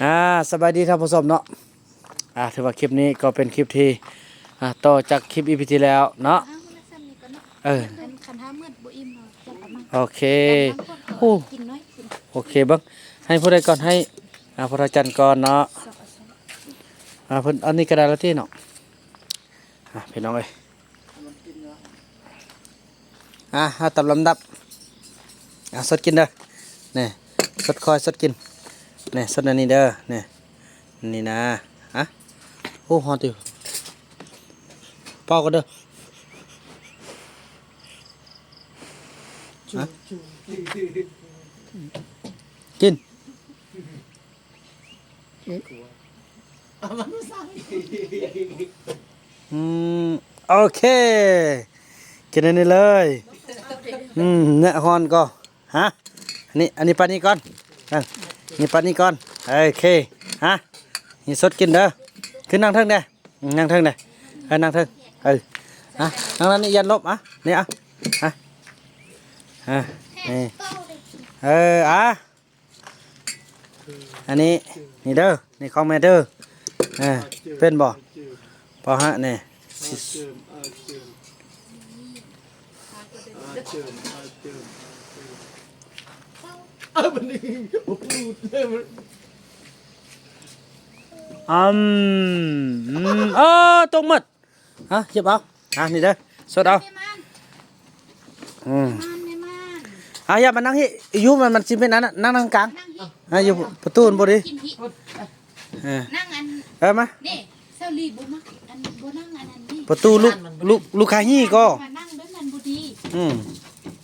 ອ່າ ສະບາຍດີທ່ານຜູ້ຊົມເນາະ. ອ່າ ຖືວ່າຄລິບນີ້ກໍເປັນຄລິບທີ່ ອ່າ ຕໍ່ຈາກຄລິບອີພີທີ່ແລ້ວເນາະ. ເອີ ຄັນຖ້າມືດບໍ່ອີ່ມເຮົາຈະເອົາມາ ໂອເຄ. ໂອ້ ກິນໜ້ອຍ ໂອເຄ ເບິ່ງ ໃຫ້ຜູ້ໃດກ່ອນ? ໃຫ້ ອ່າ ພໍ່ເຖົ້າຈັນກ່ອນເນາະ. ອ່າ ເພິ່ນ ອັນນີ້ກໍໄດ້ແລ້ວຕິເນາະ. ອ່າ ພີ່ນ້ອງເອີຍ ອ່າ ເອົາຕາມລຳດັບ. ອ່າ ສົດກິນເດີ ນີ້ ສົດຄ່ອຍສົດກິນ ນີ້ ສົດອັນນີ້ເດີ ນີ້ ນີ້ນະ. ອ່າ ໂອ້ ຮ້ອນຕິ ເປົ່າກ່ອນເດີ. ອ່າ ກິນ. ອືມ ໂອເຄ ກິນອັນນີ້ເລີຍ. ອືມ ເນາະ ຮ້ອນກໍ ຮະ ອັນນີ້ ອັນນີ້ປານນີ້ກ່ອນ ເອີ ນີ້ປານນີ້ກ່ອນ. ໂອເຄ ຮະ ນີ້ສົດກິນເດີ. ຂຶ້ນນັ່ງເທິງແດ່ ອືມ ນັ່ງເທິງແດ່ ເອີ ນັ່ງເທິງ ເອີ ຮະ ນັ່ງນັ້ນນີ້ ຢ້ານລົ້ມ ອ່ະ ນີ້ ອ່ະ ຮະ ຮະ ນີ້ ເອີ ອ່ະ ອັນນີ້ ນີ້ເດີ ນີ້ຂອງແມ່ເດີ. ເອີ ເປັນບໍ່? ພໍຮະ ນີ້ ອືມ ເອີ ຕົກໝົດ. ຮະ ຫຍິບເອົາ ອ່າ ນີ້ເດີ ສົດເອົາ. ອືມ ອ່າ ຢ່າມານັ່ງຮີ້ ຢູ່ ມັນ ມັນຊິເປັນອັນນັ້ນ ນັ່ງ ນັ່ງກາງ. ອ່າ ຢູ່ປະຕູມັນບໍ່ດີ. ເອີ ນັ່ງອັນ ເອີ ມາ ນີ້ ເຊົາລີບໍ່ມັກອັນ ບໍ່ນັ່ງອັນນັ້ນນີ້ ປະຕູລູກ ລູກ ລູກຄ້າຮີ້ກໍ ມານັ່ງແບບນັ້ນບໍ່ດີ. ອືມ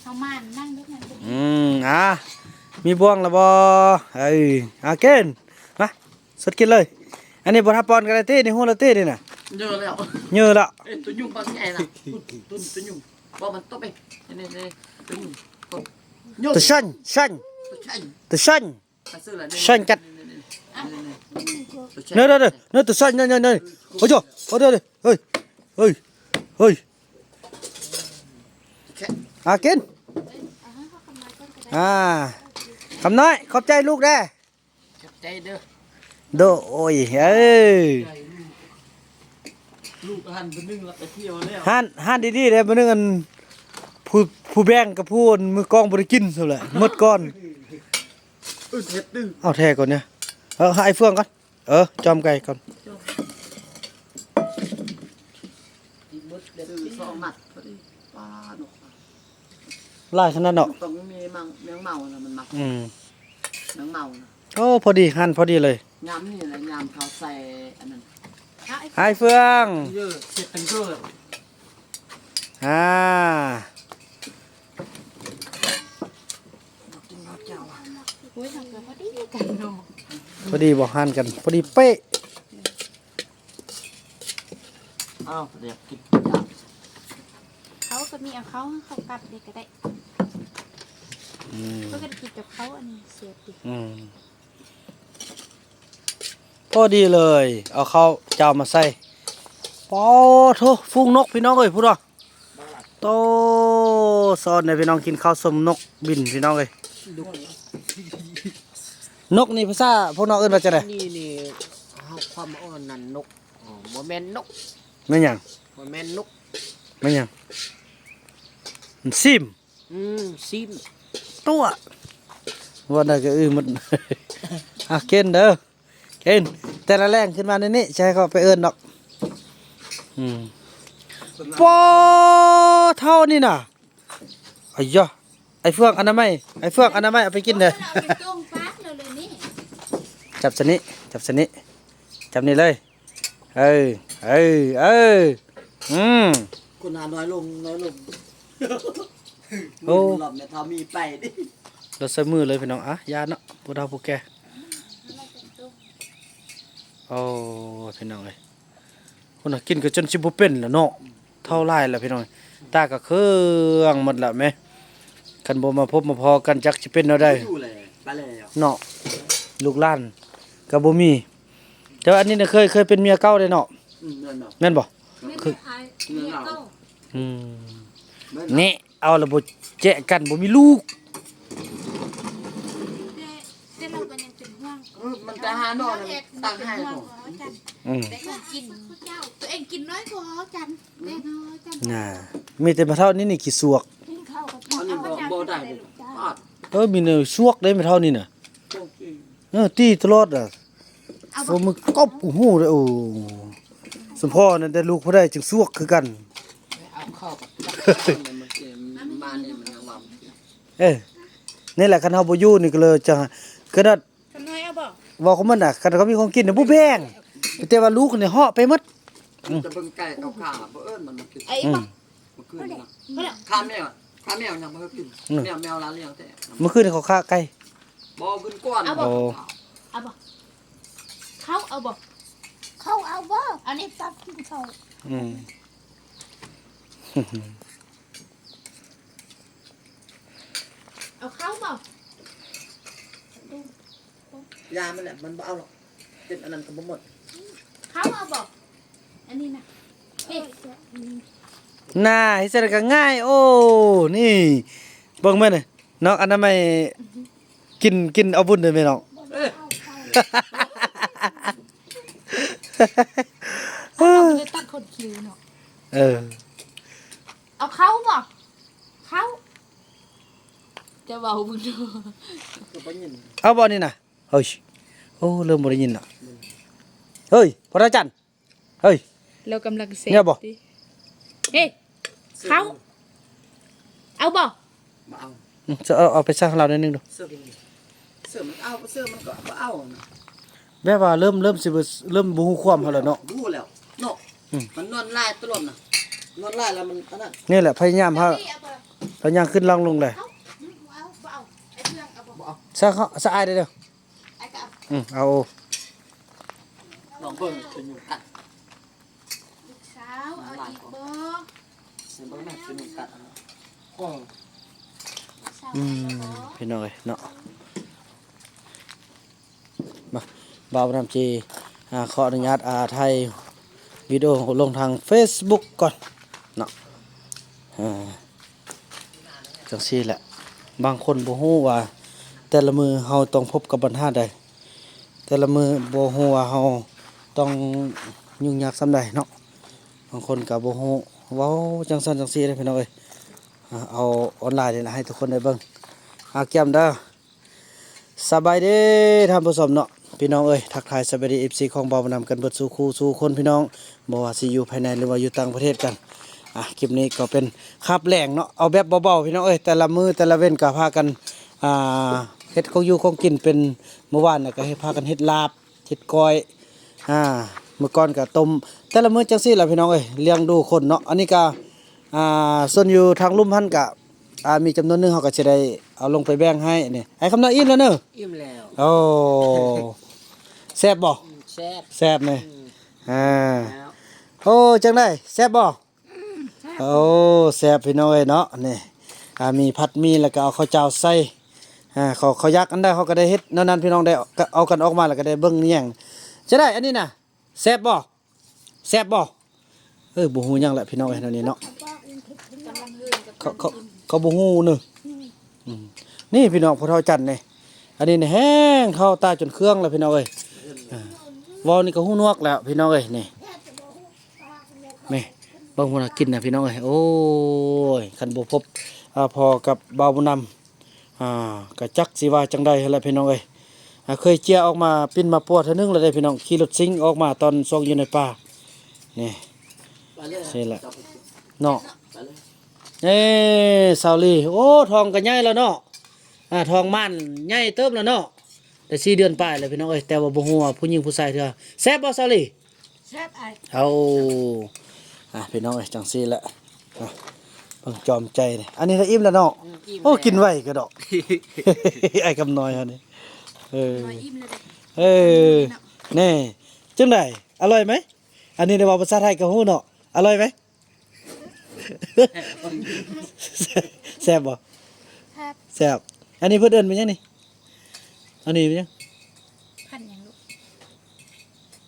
ເຮົາມານັ່ງແບບນັ້ນບໍ່ດີ. ອືມ ອ່າ ມີບ່ວງລະບໍ່? ເອີ ອ່າ ເກນ ມາ ສົດກິນເລີຍ. ອັນນີ້ບໍ່ທັນປ້ອນກໍໄດ້ຕິ ໃນຫົວລະຕິນີ້ນະ. ເຢີແລ້ວ ເຢີແລ້ວ. ເອີ ຕົວຍຸງປາກໃຫຍ່ນະ ຕົວ ຕົວຍຸງ ບໍ່ ມັນຕົບເອງ. ນີ້ ນີ້ ຕົວຍຸງ ຕົວຊັນ ຊັນ ຕົວຊັນ ຊັນ ຊັນກັດ ນີ້ ນີ້ ນີ້ ນີ້ ຕົວຊັນ ເນີ ເນີ ເນີ ເນີ ຕົວຊັນ ເນີ ເນີ ເນີ ໂອ້ໂຫ ໂອ້ ເດີ ເດີ ເຮີ້ຍ ເຮີ້ຍ ເຮີ້ຍ ອ່າ ກິນ ອ່າ ຄຳນ້ອຍ ຂອບໃຈລູກແດ່. ຂອບໃຈເດີ ໂດຍ ເອີ ລູກ ລູກຫັ້ນຜູ້ໜຶ່ງລະໄປທ່ຽວແລ້ວ ຫັ້ນ ຫັ້ນດີໆເດ້ ຜູ້ໜຶ່ງອັນ ຜູ້ ຜູ້ແບ່ງກັບຜູ້ອັນມືກ້ອງບໍ່ໄດ້ກິນຊັ້ນແຫຼະ ໝົດກ່ອນ. ອຶດເຮັດຕື້ ເອົາແທ້ກ່ອນເນຍ ເອີ ໃຫ້ເຟືອງກ່ອນ ເອີ ຈອມໄກ່ກ່ອນ ຊື້ສອງມັດພໍດີ ປານົກ ຫຼາຍຂະໜາດເນາະ ຕ້ອງມີແມງ ແມງເມົານະ ມັນມັກ ອືມ ແມງເມົານະ. ໂອ້ ພໍດີ ຫັ້ນພໍດີເລີຍ ຍາມນີ້ແຫຼະ ຍາມເຂົາໃສ່ອັນນັ້ນ ອ້າຍເຟືອງ ເອີ ເຊັດຕັງເກີ ອ່າ ໂອ້ຍ ເຮົາກໍພໍດີກັນເນາະ ພໍດີບໍ່ ຫັ້ນກັນ ພໍດີເປະ. ອ້າວ ຢາກກິນຢາກ ເຂົາກໍມີ ເອົາເຂົ້າໃຫ້ເຂົາກັບເດ້ກໍໄດ້ ອືມ ເຂົາກໍໄດ້ກິນກັບເຂົ້າ ອັນນີ້ແຊບຕິ ອືມ ພໍດີເລີຍ ເອົາເຂົ້າເຈົ້າມາໃສ່. ປາໂທ້ ຝູງນົກ ພີ່ນ້ອງເອີຍ ພຸ້ນນະ ໂຕ ສອນໃຫ້ພີ່ນ້ອງກິນເຂົ້າຊົມນົກບິນ ພີ່ນ້ອງເອີຍ. ນົກນີ້ພາສາພວກນ້ອງເອີ້ນວ່າຈັ່ງໃດ? ນີ້ ນີ້ ເຮົາຄວາມເອີ້ນນັ້ນນົກ ອໍ ບໍ່ແມ່ນນົກ ແມ່ນຫຍັງ? ບໍ່ແມ່ນນົກ ແມ່ນຫຍັງ? ມັນຊີມ ອືມ ຊີມ ຕົວະ ວ່າໄດ້ກໍອືໝົດ. ອ່ະ ກິນເດີ ກິນ ແຕ່ລະແລງຂຶ້ນມາໃນນີ້ ຊິໃຫ້ເຂົາໄປເອີ້ນດອກ. ອືມ ປໍ ເທົ່ານີ້ນະ ອາຍະ ໄອ້ເຟືອງອະນາໄມ ໄອ້ເຟືອງອະນາໄມ ເອົາໄປກິນເດີ. ເອົາໄປຕົ້ມປາກເລີຍນີ້ ຈັບຊະນີ້ ຈັບຊະນີ້ ຈັບນີ້ເລີຍ. ເອີ ເອີ ເອີ ອືມ ຄົນຫານ້ອຍລົງ ນ້ອຍລົງ. ໂອ້ ລອບແມ່ເຖົ້າມີໄປ ລະໃສ່ມືເລີຍພີ່ນ້ອງ. ອ່ະ ຢ່າເນາະ ຜູ້ເຖົ້າຜູ້ແກ່. ໂອ້ ພີ່ນ້ອງເອີຍ ພຸ້ນນະ ກິນກໍຈົນຊິບໍ່ເປັນລະເນາະ. ເຖົ້າຫຼາຍລະພີ່ນ້ອງ ຕາກໍເຄືອງໝົດລະແມ້. ຄັນບໍ່ມາພົບມາພໍ້ກັນຈັກຊິເປັນແນວໃດ ຢູ່ແລ້ວ ໄປແລ້ວເນາະ. ລູກຫຼານກໍບໍ່ມີ ແຕ່ວ່າອັນນີ້ນະ ເຄີຍ ເຄີຍເປັນເມຍເກົ່າເດ້ເນາະ. ອືມ ແມ່ນບໍ່? ແມ່ນບໍ່? ຄື ເມຍເກົ່າ ອືມ ແມ່ນບໍ່? ນີ້ ເອົາລະບໍ່ແຈະກັນ ບໍ່ມີລູກ ແຕ່ ແຕ່ລາວກໍຍັງເປັນຫ່ວງ. ເອີ ມັນໄປຫາໜໍ່ນັ້ນ ຕັກໃຫ້ເຂົາ. ອືມ ແຕ່ເຂົາກິນ ຕົວເອງກິນໜ້ອຍກວ່າເຮົາຈັນ ແຕ່ເນາະ ເຮົາຈັນ ນ່າ ມີແຕ່ພໍ່ເຖົ້ານີ້ນີ້ຂີ້ສວກ. ກິນເຂົ້າກັບ ອັນນີ້ບໍ່ ບໍ່ໄດ້ເດ້ ປາດ. ເອີ ມີແນວສວກເດ້ແມ່ເຖົ້ານີ້ນະ. ໂອເຄ ເອີ ຕີຕະຫຼອດອະ. ເອົາບໍ່? ໂອ້ ມືກອບ ໂອ້ໂຫ ເດ້ ໂອ້ ສົມພໍນັ້ນ ແຕ່ລູກຜູ້ໃດຈຶ່ງສວກຄືກັນ. ເອົາເຂົ້າກັບ ມານີ້ມັນຍັງວ່າ ເອີ ນີ້ແຫຼະ ຄັນເຮົາບໍ່ຢູ່ນີ້ກໍເລີຍຈະ ຂະໜາດ ຂະໜ້ອຍເອົາບໍ່? ເວົ້າຂອງມັນນະ ຄັນເຂົາມີຂອງກິນນະບໍ່ແບ່ງ ແຕ່ວ່າລູກນີ້ເຫາະໄປໝົດ. ອືມ ຈະເບິ່ງໄກ່ເອົາຂ້າ ບໍ່ເອີ້ນມັນມາກິນ. ອືມ ມື້ຄືນນີ້ນະ ຂ້າແມວ ຂ້າແມວຍັງບໍ່ເຄີຍກິນ. ອືມ ແມວ ແມວລາວລ້ຽງແທ້. ມື້ຄືນນີ້ເຂົາຂ້າໄກ່ ບໍ່ ຄືນກ່ອນ. ເອົາບໍ່? ໂອ້ ເອົາບໍ່? ເຂົ້າເອົາບໍ່? ເຂົ້າເອົາບໍ່? ອັນນີ້ຕັບກິນເຂົ້າ. ອືມ ເອົາເຂົ້າບໍ່? ຢາມັນແຫຼະ ມັນບໍ່ເອົາດອກ ເປັນອັນນັ້ນກໍບໍ່ໝົດ. ເຂົ້າເອົາບໍ່? ອັນນີ້ນະ ນີ້ ໜ້າ ເຮັດຈັ່ງໃດກໍງ່າຍ. ໂອ້ ນີ້ ເບິ່ງແມ່ນເນາະ ອະນາໄມ ກິນ ກິນເອົາບຸນເດີແມ່ເນາະ. ເອີ ເອົາເຂົ້າ ເອົາເຂົ້າ ບໍ່ໄດ້ຕັດຄົນຄິວເນາະ. ເອີ ເອົາເຂົ້າບໍ່? ເຂົ້າ ຈະເວົ້າເບິ່ງດູ ກໍບໍ່ຍິນ. ເອົາບໍ່ນີ້ນະ? ເຮີ້ຍ ໂອ້ ເລີ່ມບໍ່ໄດ້ຍິນລະ. ເຮີ້ຍ ພໍ່ເຖົ້າຈັນ ເຮີ້ຍ ລາວກຳລັງເຊບຕິ. ເອີ ເຂົ້າ ເອົາບໍ່? ບໍ່ເອົາ. ອືມ ເອົາ ເອົາໄປໃສ່ລາວໜ້ອຍໜຶ່ງດູ. ເສື້ອມັນເອົາ ເສື້ອມັນກໍບໍ່ເອົານະ. ແບບວ່າເລີ່ມ ເລີ່ມຊິບໍ່ ເລີ່ມບໍ່ຮູ້ຄວາມເຮົາແລ້ວເນາະ. ບໍ່ຮູ້ແລ້ວເນາະ. ອືມ ມັນນອນຫຼາຍຕະຫຼອດນະ ນອນຫຼາຍແລ້ວມັນອັນນັ້ນ. ນີ້ແຫຼະ ພະຍາຍາມເຮົາ ພະຍາຍາມຂຶ້ນຫຼັງລົງແຫຼະ. ເອົາ ອືມ ບໍ່ເອົາ ບໍ່ເອົາ ໄອ້ເຄື່ອງເອົາບໍ່? ບໍ່ເອົາ. ຊະ ຊະອາຍເດີ. ອືມ ເອົາ ລອງເບິ່ງຄືຍຸງກັດ. ລູກສາວເອົາອີກບໍ່? ໃສ່ເບິ່ງແມ່ຄືຍຸງກັດ. ອືມ ພີ່ນ້ອງເອີຍເນາະ ມາ ບ່າວນຳຈີ ອ່າ ຂໍອະນຸຍາດ ອ່າ ຖ່າຍວິດີໂອລົງທາງເຟສບຸກກ່ອນເນາະ. ອ່າ ຈັ່ງຊີ້ແຫຼະ ບາງຄົນບໍ່ຮູ້ວ່າແຕ່ລະມື້ເຮົາຕ້ອງພົບກັບບັນຫາໃດ ແຕ່ລະມື້ບໍ່ຮູ້ວ່າເຮົາຕ້ອງຫຍຸ້ງຍາກສ່ຳໃດເນາະ. ບາງຄົນກໍບໍ່ຮູ້ ເວົ້າຈັ່ງຊັ້ນຈັ່ງຊີ້ເດ້ພີ່ນ້ອງເອີຍ. ເອົາອອນລາຍນີ້ລະໃຫ້ທຸກຄົນໄດ້ເບິ່ງ. ອາ ກຽມເດີ. ສະບາຍດີທ່ານຜູ້ຊົມເນາະ ພີ່ນ້ອງເອີຍ. ທັກທາຍສະບາຍດີ ເອັຟຊີ ຂອງບ່າວບຸນນຳກັນເບິດສູ່ຄູ່ສູ່ຄົນພີ່ນ້ອງ ບໍ່ວ່າຊິຢູ່ພາຍໃນ ຫຼືວ່າຢູ່ຕ່າງປະເທດກັນ. ອ່າ ຄລິບນີ້ກໍເປັນຄາບແລງເນາະ ເອົາແບບເບົາໆ ພີ່ນ້ອງເອີຍ. ແຕ່ລະມື້ແຕ່ລະເວັນກໍພາກັນ ອ່າ ເຮັດຂອງຢູ່ຂອງກິນ ເປັນມື້ວານນະກໍເຮັດ ພາກັນເຮັດລາບ ເຮັດກ້ອຍ ອ່າ ມື້ກ່ອນກໍຕົ້ມ ແຕ່ລະມື້ຈັ່ງຊີ້ລະພີ່ນ້ອງເອີຍ ລ້ຽງດູຄົນເນາະ. ອັນນີ້ກໍ ອ່າ ສ່ວນຢູ່ທາງລຸ່ມຫັ້ນກໍ ອ່າ ມີຈຳນວນໜຶ່ງ ເຮົາກໍຊິໄດ້ເອົາລົງໄປແບ່ງໃຫ້ນີ້. ອ້າຍຄຳນ້ອຍອີ່ມແລ້ວເນີ? ອີ່ມແລ້ວ. ໂອ້ ແຊບບໍ່? ອືມ ແຊບ ແຊບນີ້. ອືມ ອ່າ ແລ້ວ ໂອ້ ຈັ່ງໃດ ແຊບບໍ່? ອືມ ແຊບ. ໂອ້ ແຊບພີ່ນ້ອງເອີຍເນາະ. ນີ້ ອ່າ ມີຜັດໝີ່ ແລ້ວກໍເອົາເຂົ້າເຈົ້າໃສ່. ອ່າ ເຂົາ ເຂົາຢາກອັນໃດ ເຮົາກໍໄດ້ເຮັດແນວນັ້ນ ພີ່ນ້ອງ ໄດ້ເອົາກັນອອກມາ ແລ້ວກໍໄດ້ເບິ່ງແຍງ. ຈັ່ງໃດ ອັນນີ້ນະ ແຊບບໍ່? ແຊບບໍ່? ເອີ ບໍ່ຮູ້ຫຍັງແຫຼະພີ່ນ້ອງເອີຍ ແນວນີ້ເນາະ. ເຂົາ ເຂົາ ເຂົາບໍ່ຮູ້ເນີ. ອືມ ນີ້ພີ່ນ້ອງ ພໍ່ເຖົ້າຈັນນີ້ ອັນນີ້ນີ້ແຮງເຂົ້າຕາຈົນເຄືອງແລ້ວພີ່ນ້ອງເອີຍ. ອ່າ ເວົ້ານີ້ກໍຫູໜວກແລ້ວພີ່ນ້ອງເອີຍນີ້. ແມ່ ເບິ່ງພຸ້ນນະ ກິນນະພີ່ນ້ອງເອີຍ. ໂອ້ຍ ຄັນບໍ່ພົບ ອ່າ ພໍ່ກັບບ່າວບຸນນຳ ອ່າ ກະຈັກຊິວ່າຈັ່ງໃດຫັ້ນແຫຼະພີ່ນ້ອງເອີຍ. ອ່າ ເຄີຍເຈ້ຍອອກມາປິ່ນມາປົວເທື່ອໜຶ່ງແລ້ວເດ້ພີ່ນ້ອງ ຂີ່ລົດຊິງອອກມາຕອນຊ່ວງຢູ່ໃນປ່ານີ້. ຊີ້ແຫຼະເນາະ. ເອີ ສາວລີ ໂອ້ ທ້ອງກະໃຫຍ່ແລ້ວເນາະ. ອ່າ ທ້ອງມ່ານໃຫຍ່ເຕີບແລ້ວເນາະ ໄດ້ສີ່ເດືອນປາຍແລ້ວພີ່ນ້ອງເອີຍ. ແຕ່ວ່າບໍ່ຮູ້ວ່າຜູ້ຍິງຜູ້ຊາຍເທື່ອ. ແຊບບໍ່ສາວລີ? ແຊບອ້າຍ. ເອົາ ອ່າ ພີ່ນ້ອງເອີຍ ຈັ່ງຊີ້ແຫຼະ. ອ່າ ເບິ່ງຈອມໃຈນີ້ ອັນນີ້ລະອີ່ມແລ້ວເນາະ. ອືມ ອີ່ມ ໂອ້ ແລ້ວ ກິນໄວກະດອກ ອ້າຍຄຳນ້ອຍເຮົານີ້. ເອີ ນ້ອຍອີ່ມແລ້ວເດ້. ເອີ ເນາະ ແນ່ ຈັ່ງໃດ ອະລ່ອຍໄໝ? ອັນນີ້ໄດ້ເວົ້າພາສາໄທກໍຮູ້ເນາະ. ອະລ່ອຍໄໝ? ແຊບບໍ່? ແຊບ. ແຊບ. ອັນນີ້ເພິ່ນເອີ້ນວ່າຫຍັງນີ້? ອັນນີ້ວ່າຫຍັງ? ຜັດຫຍັງລູກ?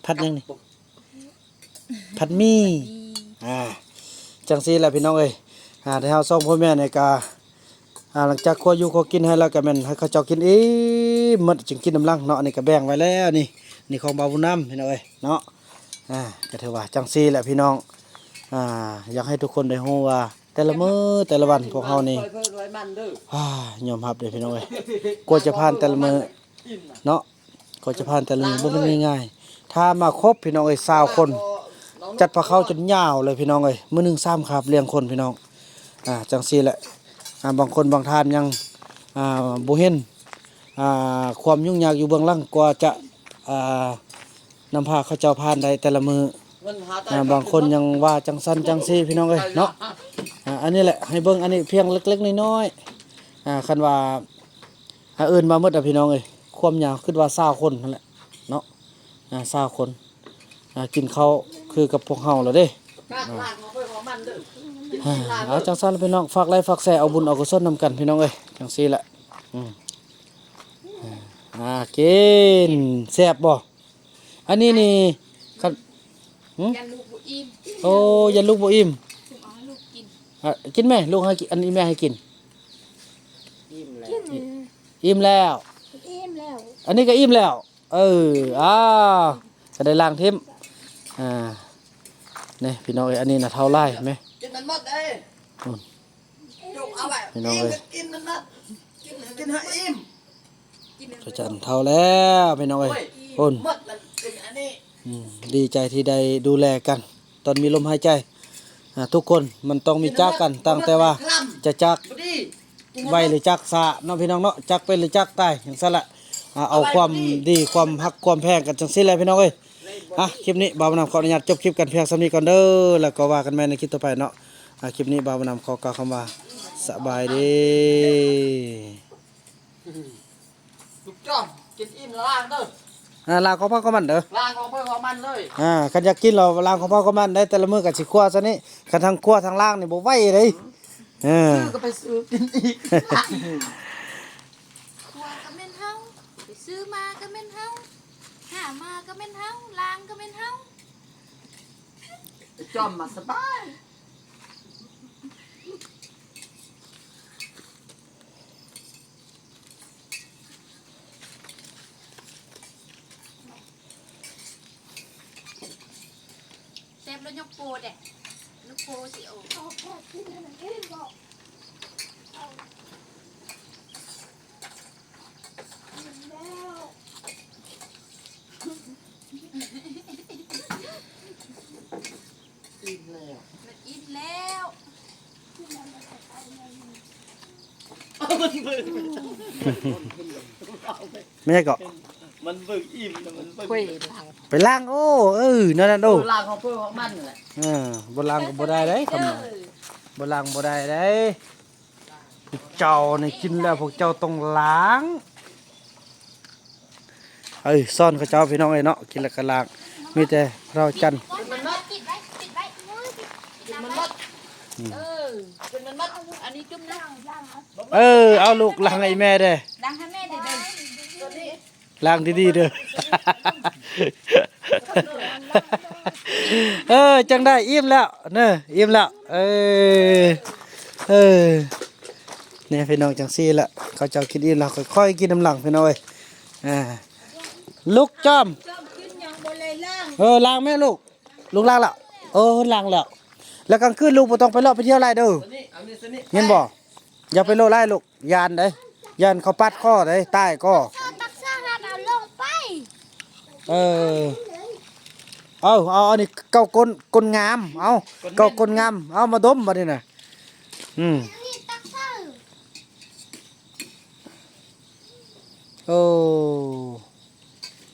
ຜັດຫຍັງນີ້? ຜັດໝີ່. ອ່າ ຈັ່ງຊີ້ແຫຼະພີ່ນ້ອງເອີຍ. ອ່າ ແຕ່ເຮົາສອງພໍ່ແມ່ນີ້ກະ ອ່າ ຫຼັງຈາກຄົວຢູ່ຄົວກິນໃຫ້ແລ້ວ ກໍແມ່ນໃຫ້ເຂົາເຈົ້າກິນອີ່ມໝົດ ຈຶ່ງກິນນຳຫຼັງເນາະ. ອັນນີ້ກໍແບ່ງໄວ້ແລ້ວ ນີ້ ນີ້ຂອງບ່າວບຸນນຳ ພີ່ນ້ອງເອີຍເນາະ. ອ່າ ກໍຖືວ່າຈັ່ງຊີ້ແຫຼະ ພີ່ນ້ອງ. ອ່າ ຢາກໃຫ້ທຸກຄົນໄດ້ຮູ້ວ່າ ແຕ່ລະມື້ແຕ່ລະວັນພວກເຮົານີ້ ອ່າ ຍອມຮັບເດີ້ ພີ່ນ້ອງເອີຍ ກວ່າຈະຜ່ານແຕ່ລະມື້ເນາະ. ກວ່າຈະຜ່ານແຕ່ລະມື້ບໍ່ແມ່ນງ່າຍໆ. ຖ້າມາຄົບ ພີ່ນ້ອງເອີຍ ຊາວຄົນ ຈັດພາເຂົ້າຈົນຍາວເລີຍ ພີ່ນ້ອງເອີຍ ມື້ໜຶ່ງສາມຄາບລ້ຽງຄົນ ພີ່ນ້ອງ. ອ່າ ຈັ່ງຊີ້ແຫຼະ. ອ່າ ບາງຄົນບາງທ່ານຍັງ ອ່າ ບໍ່ເຫັນ ອ່າ ຄວາມຫຍຸ້ງຍາກຢູ່ເບື້ອງຫຼັງ ກວ່າຈະ ອ່າ ນຳພາເຂົາເຈົ້າຜ່ານໄດ້ແຕ່ລະມື້. ອ່າ ບາງຄົນຍັງວ່າຈັ່ງຊັ້ນຈັ່ງຊີ້ ພີ່ນ້ອງເອີຍເນາະ. ອ່າ ອັນນີ້ແຫຼະ ໃຫ້ເບິ່ງ ອັນນີ້ພຽງເລັກໆນ້ອຍໆ. ອ່າ ຄັນວ່າ ອ່າ ເອີ້ນມາໝົດອະ ພີ່ນ້ອງເອີຍ ຄວາມຍາວຄິດວ່າຊາວຄົນຫັ້ນແຫຼະເນາະ. ອ່າ ຊາວຄົນ ອ່າ ກິນເຂົ້າຄືກັບພວກເຮົາແລ້ວເດ້. ອ່າ ເອົາ ຈັ່ງຊັ້ນລະ ພີ່ນ້ອງ ຝາກໄລ້ຝາກແຊ ເອົາບຸນເອົາກຸສົນນຳກັນ ພີ່ນ້ອງເອີຍ ຈັ່ງຊີ້ແຫຼະ. ອືມ ອ່າ ກິນ ແຊບບໍ່? ອັນນີ້ນີ້ ຄັນ ຫື? ຢ້ານລູກບໍ່ອີ່ມ. ໂອ້ ຢ້ານລູກບໍ່ອີ່ມ. ເອົາໃຫ້ລູກກິນ. ອ່ະ ກິນແມ່ ລູກໃຫ້ກິນ ອັນນີ້ແມ່ໃຫ້ກິນ. ອີ່ມແລ້ວ ອີ່ມແລ້ວ. ອີ່ມແລ້ວ ອັນນີ້ກໍອີ່ມແລ້ວ. ເອີ ອ້າວ ກໍໄດ້ລ້າງຖິ້ມ. ອ່າ ນີ້ ພີ່ນ້ອງເອີຍ ອັນນີ້ນະເທົ່າຫຼາຍແມ່. ກິນມັນໝົດເດ້. ອືມ ຈຸກເອົາໄວ້ ພີ່ນ້ອງເອີຍ ກິນມັນໝົດ ກິນ ກິນໃຫ້ອີ່ມ. ພະຈັນເຖົ້າແລ້ວ ພີ່ນ້ອງເອີຍ. ໂອ້ຍ ໂອ້ນ ໝົດມັນເປັນອັນນີ້. ອືມ ດີໃຈທີ່ໄດ້ດູແລກັນຕອນມີລົມຫາຍໃຈ. ອ່າ ທຸກຄົນມັນຕ້ອງມີຈາກກັນ ຕັ້ງແຕ່ວ່າຈະຈາກໄວຫຼືຈາກຊ້າເນາະ ພີ່ນ້ອງເນາະ, ຈາກເປັນຫຼືຈາກຕາຍ ຈັ່ງຊັ້ນລະ. ອ່າ ເອົາຄວາມດີ ຄວາມຮັກ ຄວາມແພງກັນ ຈັ່ງຊີ້ແຫຼະ ພີ່ນ້ອງເອີຍ. ອ່ະ ຄລິບນີ້ບ່າວບຸນນຳຂໍອະນຸຍາດຈົບຄລິບກັນພຽງສ່ຳນີ້ກ່ອນເດີ ແລ້ວກໍວ່າກັນໃໝ່ໃນຄລິບຕໍ່ໄປເນາະ. ອ່າ ຄລິບນີ້ບ່າວບຸນນຳຂໍກ່າວຄຳວ່າ ສະບາຍດີ. ລູກຈ້ອມ ກິນອີ່ມແລ້ວລ້າງເດີ. ອ່າ ລ້າງຂອງໃຜຂອງມັນເດີ. ລ້າງຂອງໃຜຂອງມັນເລີຍ. ອ່າ ຄັນຢາກກິນແລ້ວລ້າງຂອງໃຜຂອງມັນໄດ້. ແຕ່ລະມື້ກໍຊິຄົວຊະນີ້ ຄັນທັງຄົວທັງລ້າງນີ້ບໍ່ໄຫວເດ້. ເອີ ຊື້ກໍໄປຊື້ກິນອີກ. ຄົວກໍແມ່ນເຮົາ ໄປຊື້ມາກໍແມ່ນເຮົາ ຫາມາກໍແມ່ນເຮົາ ລ້າງກໍແມ່ນເຮົາ. ຈ້ອມມາສະບາຍ. ແຊບແລ້ວຍົກໂປແດ່ ຍົກໂປຊິໂອ. ອີ່ມແລ້ວ ມັນອີ່ມແລ້ວ. ມັນເບິ່ງ ແມ່ນຫຍັງເກາະ? ມັນເບິ່ງອີ່ມ ມັນເບິ່ງ ໄປລ້າງ. ໂອ້ ເອີ ນັ້ນໆ ໂອ້ ເອີ ລ້າງຂອງເພິ່ນຂອງມັນນັ້ນແຫຼະ. ເອີ ບໍ່ລ້າງກໍບໍ່ໄດ້ເດ້ ຄຳນັ້ນ ບໍ່ລ້າງບໍ່ໄດ້ເດ້. ພວກເຈົ້ານີ້ກິນແລ້ວພວກເຈົ້າຕ້ອງລ້າງ. ເອີ ສອນເຂົາເຈົ້າ ພີ່ນ້ອງເອີຍເນາະ ກິນແລ້ວກໍລ້າງ. ມີແຕ່ເຮົາຈັນ ເອີ ເອົາລູກລ້າງໃຫ້ແມ່ເດ້ ລ້າງໃຫ້ແມ່ເດ້. ລ້າງດີໆເດີ. ເອີ ຈັ່ງໃດ ອີ່ມແລ້ວເນີ ອີ່ມແລ້ວ. ເອີ ເອີ ນີ້ພີ່ນ້ອງ ຈັ່ງຊີ້ແຫຼະ ເຂົາເຈົ້າກິນອີ່ມແລ້ວ ຄ່ອຍໆກິນນຳຫຼັງ ພີ່ນ້ອງເອີຍ. ອ່າ ລູກຈອມ ເອີ ລ້າງແມ່ລູກ. ລູກລ້າງແລ້ວ. ເອີ ລ້າງແລ້ວ. ແລ້ວກາງຄືນລູກບໍ່ຕ້ອງໄປເລາະໄປທ່ຽວຫຼາຍເດີ ເຫັນບໍ່? ຢ່າໄປໂລະຫຼາຍລູກ ຢ້ານເດ້ ຢ້ານເຂົາປັດຄໍເດ້ ຕາຍກໍ. ເອີ ເອົາ ເອົາ ອັນນີ້ເກົາກົ້ນ ກົ້ນງາມ ເອົາ ເກົາກົ້ນງາມ ເອົາ ມາດົມບັດນີ້ນະ. ອືມ ໂອ້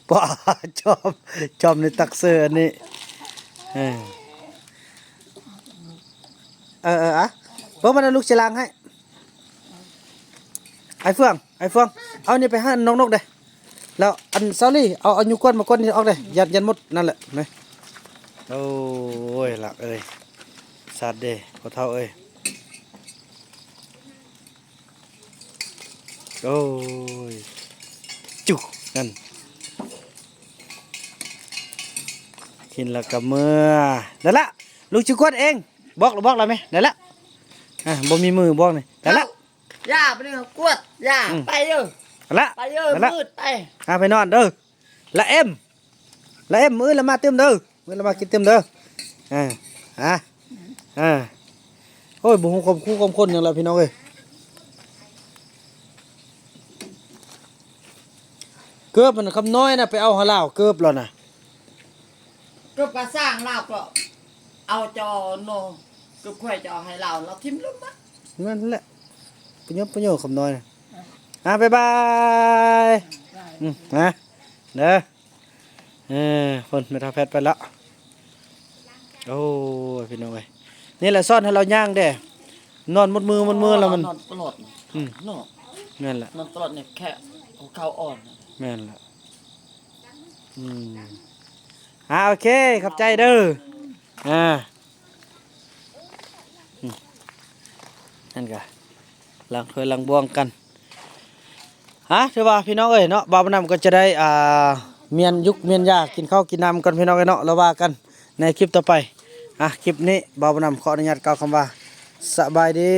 ປ້າ ຈອມ ຈອມໃນຕັກເສີອັນນີ້. ເອີ ເອີ ເອີ ອະ ເບິ່ງມັນ ລູກຊິລ້າງໃຫ້. ໄອ້ເຟືອງ ໄອ້ເຟືອງ ເອົານີ້ໄປໃຫ້ນ້ອງນົກເດ້. ແລ້ວອັນ ສາລີ ເອົາ ເອົາຢູ່ກ້ວນ ມາກ້ວນນີ້ອອກເດ້ ຢ້ານ ຢ້ານມົດ ນັ້ນແຫຼະ. ນີ້ ໂອ້ຍ ຫຼັກເອີຍ ສາດເດ້ ພໍ່ເຖົ້າເອີຍ. ໂອ້ຍ ຈຸ ນັ້ນ ກິນແລ້ວກໍເມືອ. ໄດ້ລະ ລູກຊິກວດເອງ ບອກລະ ບອກລະແມ່. ໄດ້ລະ ອ່າ ບໍ່ມີມືບອກນີ້ ໄດ້ລະ. ຢ່າໄປເລີຍ ກວດ ຢ່າ ອືມ ໄປເດີ ລະ ໄປເດີ ລະ ມືດ ໄປ ອ່າ ໄປນອນເດີ ລະເອັມ ລະເອັມ ມື້ອື່ນລະມາຕື່ມເດີ ມື້ອື່ນລະມາກິນຕື່ມເດີ ອ່າ ອ່າ ໂອ້ຍ ບໍ່ຮູ້ຄວາມຄູຄວາມຄົນຫຍັງລະພີ່ນ້ອງເອີຍ. ເກີບມັນຄຳນ້ອຍນະ ໄປເອົາໃຫ້ລາວເກີບລາວນະ ເກີບກະສ້າງລາວກໍເອົາຈອໂນ ເກີບຂ້ອຍຈະເອົາໃຫ້ລາວ ລາວຖິ້ມລົງມາ ນັ້ນແຫຼະ ປະໂຫຍດ ປະໂຫຍດຄຳນ້ອຍນະ ອ່າ ບາຍບາຍ ບາຍ ອືມ ນະ ເດີ ເອີ ພຸ້ນ ແມ່ເຖົ້າແພັດໄປລະ ໂອ້ຍ ພີ່ນ້ອງເອີຍ ນີ້ແຫຼະສອນໃຫ້ລາວຍ່າງເດ້ ນອນໝົດມື້ໝົດມື້ລະມັນ ນອນຕະຫຼອດ ອືມ ເນາະ ແມ່ນລະ ນອນຕະຫຼອດນີ້ແຄ່ຫົວເຂົ່າອ່ອນ ແມ່ນລະ ອືມ ອ່າ ໂອເຄ ຂອບໃຈເດີ ອ່າ ອືມ ນັ້ນກະ ລ້າງຖ້ວຍລ້າງບ່ວງກັນ ອ່າ ຖືວ່າພີ່ນ້ອງເອີຍເນາະ ບ່າວບຸນນຳກໍຈະໄດ້ ອ່າ ມ້ຽນຍຸກມ້ຽນຢາ ກິນເຂົ້າກິນນ້ຳກ່ອນພີ່ນ້ອງເອີຍເນາະ ແລ້ວວ່າກັນໃນຄລິບຕໍ່ໄປ ອ່າ ຄລິບນີ້ບ່າວບຸນນຳຂໍອະນຸຍາດກ່າວຄຳວ່າ ສະບາຍດີ.